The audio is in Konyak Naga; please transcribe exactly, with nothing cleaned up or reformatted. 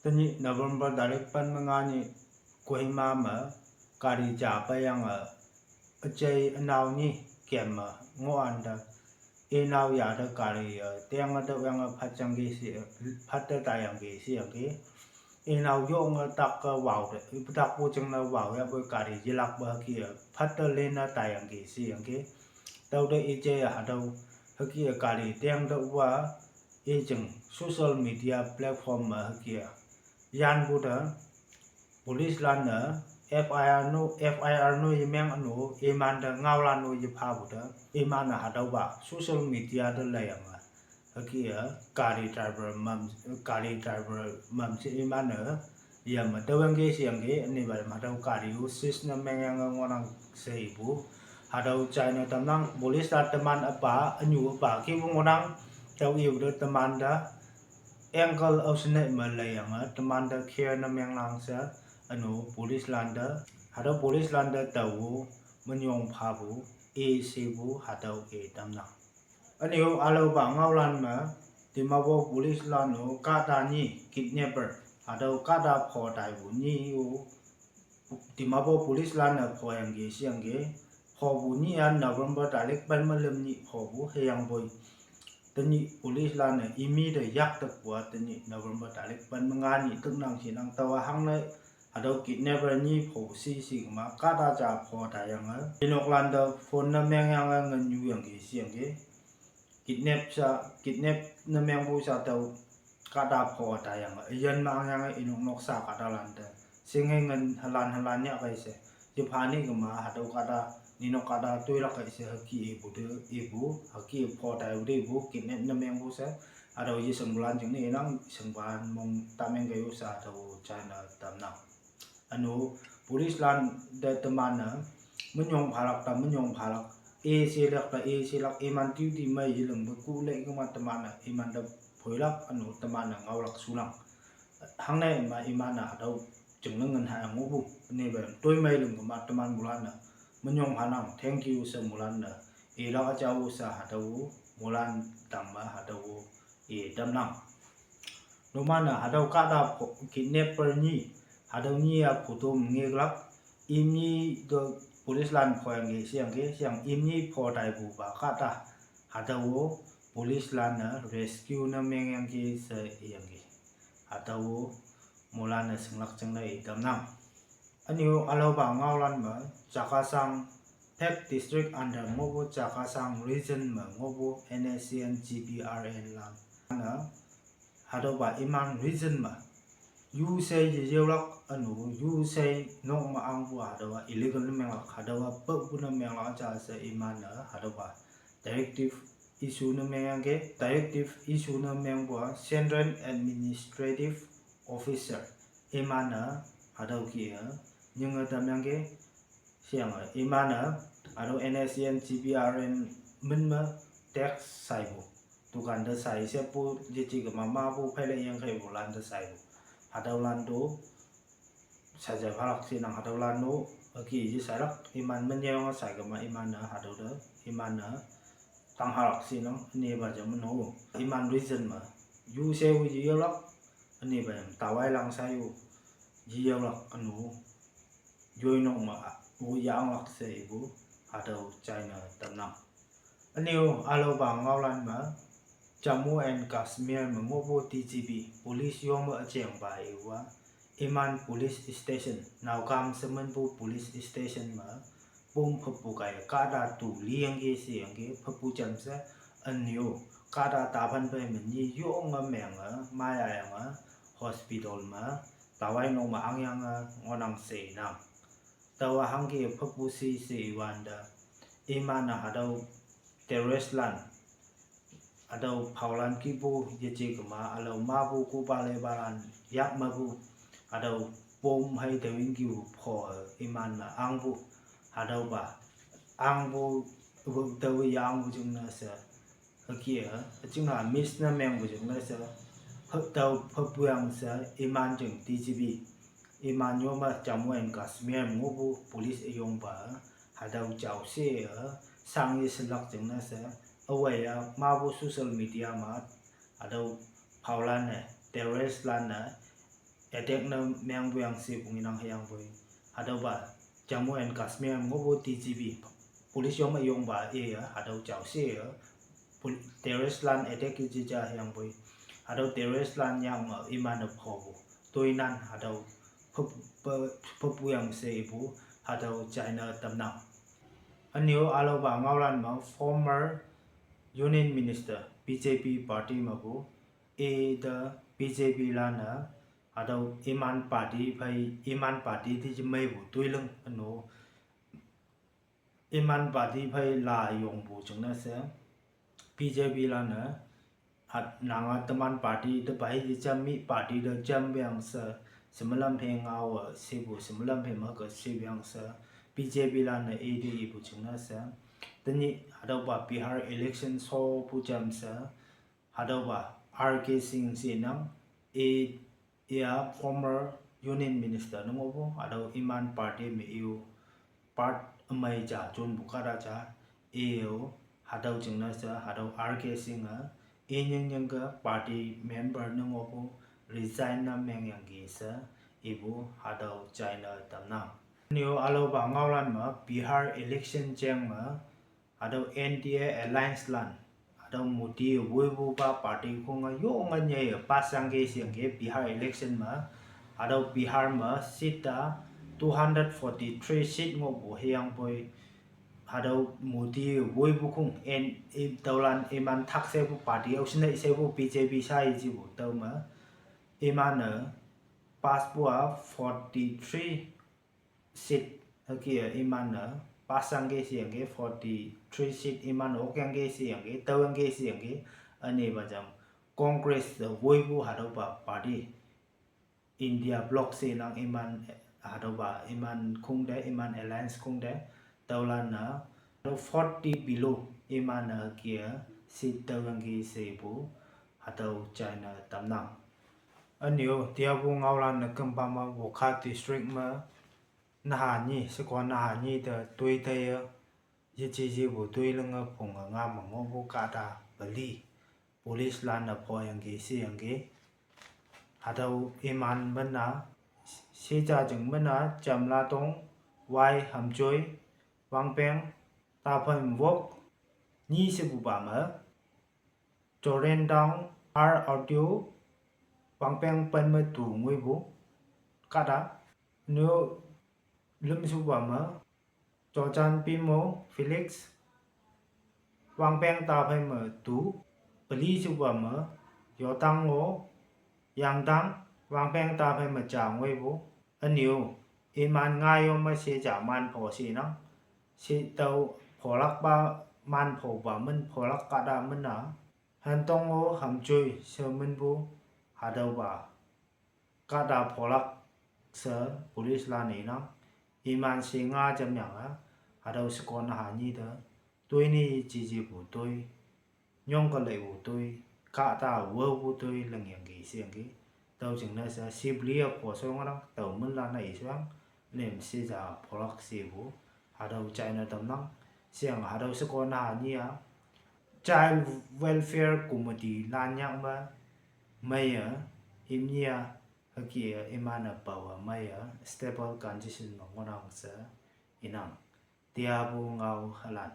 တနံၣ် November တၢ်လၢပၢၼ်မငါနံၣ် ကွၢ်မးမး ကၣ်ရံၣ်ကၠၣ်ပၢယၢင်ၣ်အ အကၠၢအနၢဝ်နံၣ် ကဲမး ငိၣ်အၣ်ဒၢ အ့နၢဝ်ယၣ်ဒၢကၣ်ရံၣ် တၢ်ယၢင်ၣ်ဒၢဝဲၢ်ဖးကၠၢင်က့ၤစ့ ဖးတၢ်တၢ်ယၢင်ၣ်က့ၤစ့ယၢင်ၣ်က့ၤ အ့နၢဝ်ယိၣ်ငၢတၢ်ကဝၢ် တၢ်ပူၤကၠၢၣ်နၢဝၢ် ယဘၣ်ကၣ်ရံၣ်ယလၢ်ဘၢဟက့ၤ ဖးတၢ်လ့နၢ်တၢ်ယၢင်ၣ်က့ၤစ့ယၢင်ၣ်က့ၤ တၢ်ဝဲဒၣ်အ့ကၠၢယၣ်ဟးဒၢ ဟက့ၤအကၣ်ရံၣ်တၢ်ယၢင်ၣ်ဒၢဝဲၢ် အ့ၣ်ကၠၢၣ် social media platform မးဟက့ၤ ယၢၼ်ပူၤဒီး police လၢ်နၢ် FIR နိၣ် FIR နိၣ်ယမဲာ်အနိၣ် အ့မၢ်ဒီးငါဝ်လၢ်နိၣ်ယဖးပူၤဒီး အ့မၢ်နၢ်ဟးဒၢဘၣ် social media တၢ်လၢယၢင်ၣ်မး ဟက့ၤ ကၣ်ရံၣ် driver မၢ် ကၣ်ရံၣ် driver မၢ်စ့အ့မၢ်နၢ် ယမၤတဝဲၢ်က့ၤစ့ၢ်ကီး အန့ၣ်ဘၣ်မၤတဝဲၢ်ကၣ်ရံၣ်အိၣ် sys နမဲာ်ညါငိၣ်နၢ်စ့အံၤပူၤ ဟးဒၢကၠၢနၢ်တၢ်မၢ် police လၢ်တမၢ်အပၢ် အညိၣ်အပၢ်က့ၤပူၤငိၣ်နၢ် တၢ်အံၤပူၤဒီးတမၢ်ဒီး angle အဝ်စနံးမၤလၢယၢင်ၣ် တမၢ်ဒီး care နမဲာ်လၢ်စ့ အနိၣ် police လၢ်ဒီး ဟးဒၢ police လၢ်ဒီးတၢ်ဝဲ မညိၣ်ဖးပူၤ အ့စ့ပူၤ ဟးဒၢအ့တၢ်မၢ် အန့ၣ်အလီၢ်ဘၣ်ငါဝ်လၢ်မး ဒံမါဘီ police လၢ်နၢ် ကးတၢ်နံၣ် kidnapper ဟးဒၢကးတၢ်ဖီၣ်တၢ်ပူၤနံၣ်အံၤ ဒံမါဘီ police လၢ်နၢ်ဖီၣ်ယၢင်ၣ်က့ၤစ့ၢ်ကီး ဖီၣ်ပူၤနံၣ်အ November တၢ်လၢပၢၼ်မလၢမနံၣ်ဖီၣ်ပူၤ ဟ့ၣ်ယၢင်ၣ်ဘီ တနံၣ် police လၢ်နၢ် အံၤမံဒီးယၢ်တပူၤ တနံၣ် November တၢ်လၢပၢၼ်မငါနံၣ် တနံၣ်ဆံနံၣ် တဝဲဟါန့ၣ် ဟးဒၢ kidnapper နံၣ်ဖီၣ်ပူၤစ့စ့ကမး ကးတၢ်ကၠၢဖီၣ်တၢ်ယၢင်ၣ် အ့နုၣ်လၢ်ဒီး phone နမဲာ်ညါငိၣ်နၢ်ယၢင်ၣ်က့ၤစ့ၢ်ကီး kidnap စ့ kidnap နမဲာ်ပူၤစ့တဝဲ ကးတၢ်ဖီၣ်တၢ်ယၢင်ၣ် အယၢၼ်မးညါ အ့နုၣ်နုၣ်စ့ကးတၢ်လၢ်ဒီး စ့ငဲၢ်ငိၣ်ဟလၢ်ဟလၢ်ညါက့ၤစ့ ယဖးန့ၣ်ကမး ဟးဒၢကးတၢ် နံၣ်နုၣ်ကးတၢ်တွံၢ်လီၤက့ၤစ့ ဟက့ၤအံၤပူၤဒီး အံၤပူၤ ဟက့ၤဖီၣ်တၢ်အံၤပူၤ kidnap နမဲာ်ပူၤစ့ အဒိ ယစံးဘျုးလၢ်ကၠိန့ၣ် စံးဘျုးမုၢ်တၢ်မ့ၢ်ကဲယိၣ်စ့တဝဲ ကၠၢနၢ်တၢ်မၢ် အနိၣ် police လၢ်ဒီးတမၢ်နၢ် မညိၣ်ဖးလီၤတၢ် မညိၣ်ဖးလီၤ အ့စ့လၢ်တၢ် အ့စ့လၢ် အ့မၢ်တံၢ်တံၢ်မ့ၢ်ယလၢ် မ့ၢ်ကူလဲၣ်ကမး တမၢ်နၢ် အ့မၢ်ဒီး ဖှဲလီၤ အနိၣ် တမၢ်နၢ် ငါဝ်လီၤဆူလီၤ ဟါန့ၣ်မး အ့မၢ်နၢ် ဟးဒၢ ကၠိန့ၣ်ငိၣ်ဟးအငိၣ်ပူၤ အန့ၣ်ဘၣ် တွံၢ်မ့ၢ်ယလၢ်ကမး တမၢ်မုၢ်လၢ်နၢ် မညိၣ်ဖးနၢ် thank you စ့မုၢ်လၢ်နၢ် အ့လီၤအကၠၢအိၣ်စ့ဟးဒၢ မုၢ်လၢ်တၢ်မၢ် ဟးဒၢ အ့တၢ်မၢ် ဒိၣ်မးနၢ် ဟးဒၢကးတၢ်ဖီၣ် kidnapper နံၣ် ဟးဒၢနံၣ်အဖီၣ်တိၢ်မ့ၢ်ဂ့ၤကလီ အံၤမံဒီး police လၢ်နၢ်ဖီၣ်ယၢင်ၣ်က့ၤစ့ၢ်ကီး စ့ၢ်ကီး အံၤမံဖီၣ်တၢ်အံၤပူၤဘၣ်ကးတၢ် ဟးဒၢ police လၢ်နၢ် rescue နမဲာ်ညါက့ၤစ့အံၤယၢင်ၣ်က့ၤ ဟးဒၢ မုၢ်လၢ်နၢ် စံးဘျုးလၢ်ကၠိန့ၣ်အံၤတၢ်မၢ် အန့ၣ်အလီၢ်ဘၣ်ငါဝ်လၢ်မး ကၠၣ်ကးစၣ် Phek District under မ့ၢ်ပူၤ ကၠၣ်ကးစၣ် region မး မ့ၢ်ပူၤ N S C N G P R N လၢ်နၢ် ဟးဒၢဘၣ် အ့မၢ် region မး ယူၤစဲယယဲလီၤ အနိၣ် ယူၤစဲ နီၢ်မၤအၣ်ပူၤ ဟးဒၢဘၣ် illegal နမဲာ်လီၤ ဟးဒၢဘၣ် ပၢပူၤနမဲာ်လီၤ ကၠၣ်စ့ အ့မၢ်နၢ် ဟးဒၢဘၣ် directive issue နမဲာ်ညါက့ၤ directive issue နမဲာ်ပူၤ Central Administrative Officer အ့မၢ်နၢ် ဟးဒၢက့ၤ ညါတၢ်မၢ်က့ၤ စ့ၢ်ကီး အ့မၢ်နၢ် အဒိ N S C N G P R N မ့ၢ်မး tax စ့ပူၤ တုၤကၣ်ဒီးစ့စ့ပူၤ ယစ့ကမၤမၤပူၤ ဖဲလဲၣ်ယဲၢ်ခဲအံၤပူၤလၢ်ဒီးစ့ပူၤ ဟးဒၢလၢ်ဒိၣ် စ့စ့ဖးလီၤစ့နၢ် ဟးဒၢလၢ်ဒိၣ် အက့ၤယစ့လီၤ အ့မၢ်မ့ၢ်ညါစ့ကမၤ အ့မၢ်နၢ် ဟးဒၢဒီး အ့မၢ်နၢ် တၢ်ဟးလီၤစ့နၢ် အန့ၣ်ဘၣ်ယမနိၣ် အ့မၢ် reason မး ယူၤစဲဝံၤယယဲလီၤ အန့ၣ်ဘၣ်ယမတၢ်ဝဲလၢ်စ့ယိၣ် ယယဲလီၤ အနိၣ် ယိၣ်နီၣ်မး အိၣ်ယအၣ်လီၤစ့အံၤပူၤ ဟးဒၢကၠၢနၢ်တၢ်မၢ် အန့ၣ်အလီၢ်ဘၣ်ငါဝ်လၢ်မး Jammu and Kashmir မး မ့ၢ်ပူၤ T G B police ယိၤမ့ၢ်အစ့ၣ်ဘၣ်အံၤဝဲ အ့မၢ် police station နီၣ်ကၣ်စ့မ့ၢ်ပူၤ police station မး ပိာ်ဖုပူၤကါယကးတၢ်တူၢ်လံယၢင်ၣ်က့ၤစ့ယၢင်ၣ်က့ၤ ဖုပူၤကၠၢၣ်စ့ အန့ၣ် ကးတၢ်တၢ်ဖၣ်ပဲမ့ၢ်နံၣ်ယိၣ်ငၢမ့ၢ်ယၢ် မၤယၤယၢ် hospital မး တၢ်ဝဲနီၣ်မးအါညါ ငိၣ်နၢ်စ့နၢ် တၢ်ဝဲဟဲက့ၤ ဖုပူၤစ့စ့အံၤဝဲဒီး အ့မၢ်နၢ် ဟးဒၢ terrorist လၢ် အဒိ ဖီလၢ်ခံပူၤ ယစ့ကမၤ အလီၢ်မၤပူၤ ကူပာ်လဲၤဘၣ်လၢ် ယၢ်မၤပူၤ အဒိ ပိာ်မုၣ်ဟဲတဝံကံၢ်ဖီၣ် အ့မၢ်နၢ်အၣ်ပူၤ ဟးဒၢဘၣ် အၣ်ပူၤ ဝဲတဝံယအၣ်ပူၤကၠိန့ၣ်စ့ ဟဲက့ၤ အကၠိနၢ် miss နမဲာ်ပူၤကၠိန့ၣ်စ့ ဖုတဝံဖုပူၤအၣ်စ့ အ့မၢ်ကၠိ T G B အ့မၢ်ယိၤမး Jammu and Kashmir မ့ၢ်ပူၤ police အယိၤဘၣ် ဟးဒၢကၠီစ့ စၣ်ယစလၢ်ကၠိန့ၣ်စ့ အဝဲယမၤပူၤ social media မး အဒိ ဖီလၢ်န့ၣ် terrorist လၢ်န့ၣ် attack ne mengpu yang shepu ngenang hüyangpoi, hatüopa Jammu and Kashmir ngohpu D G P, police yong me yongpa-e, hatüo jao she, terrorist lan attack yeji ja hüyangpoi, hatüo terrorist lan yang me iman-e phopu toinan hatüo phüp- phüppu yang she ipu, hatüo china tamnang. Ünyu ülaopa ngaolan me former Union Minister, B J P party mepu, ite B J P lan-e, hatüo iman party phei, iman party te yemeipu toiling üno, iman party phei la yongpu jingne she, B J P lan-e, hat nanga teman party te pai yejam mi party te jam yang she, shemelam phei ngao-e shepu, shemelam phei me ke she yang she, B J P lan-e ite ipu jingne she, tenyih hatüopa Bihar election shopu jam she, hatüopa R K Singh she nang, i ya former Union Minister ne ngohpu, hatüo iman party me i-o part ümei ja jonpu kahta ja, i-o, hatüo jingne she, hatüo R K Singh-e, i nying nyingke party member ne ngohpu resign ne mengyangki she, ipu hatüo china tamnang. Ünyu ülaopa ngaolan me Bihar election jeng me, hatüo N D A alliance lan, hatüo Modi woipupa party khonge yonge nyeiye pass yangki sheyangki Bihar election me, hatüo Bihar me seat-a two hundred forty-three seat ngohpu hüyangpoi, hatüo Modi woipu khong en i tüolan iman thak shepu party ao shinei shepu B J P sha yejipu tüome, iman-e pass pu-a forty-three seat hüke-e iman-e pass yangki sheyangki forty-three seat iman-e okyangki sheyangki, tüoyangki sheyangki, ünepa jam Congress te woipu hatüopa party, India bloc she nang iman, hatüopa iman khongte, iman alliance khongte, tüolan-e, hatüo forty below iman-e hüke-e seat tüoyangki shepu, hatüo china tamnang. Ünyu tiapu ngaolan-e kümpa me Wokha district me naha nyi, sheko naha nyi te toi teiye, yeje yepu toi linge phunge nga me ngohpu kahta peli, police lan-e phoyangki sheyangki, hatüo iman mena, sheja jing mena Jamlatong, Wai Hamjoi, Wangpeng, Taphei Wok, nyi shepupa me, Jorentang, R Audio, Wangpeng pen me tu ngoipu kahta, ünyu lüm shepupa me, Jojan Pimo Felix, Wangpeng taphei me tu, peli shepupa me, Yotang Ngo, Yangtang, Wangpeng taphei me ja ngoipu, ünyu, iman ngayo me sheja man pho shenang, she tüo pholakpa man phopa men pholak kahta mena, Hentong-o Hamjoi she minpu, hatüopa kahta pholak she police lan-e nang, iman she nga jamyange, hatüo sheko naha nyi te, toi ni jejepu toi, nyongke leipu toi, kahta wopu toi lingyangki sheyangki, tüo jingne she sibli-e pho shongnang, tüo minlan-e ishoyang, nem sheja pholak shepu, hatüo china tamnang, sheyange hatüo sheko naha nyi-a, Child Welfare Committee lan yak me, meiye, imni-a, hüke-e iman-e paowe meiye, stable condition me ngohnang she, inang. Tiapu ngao halan.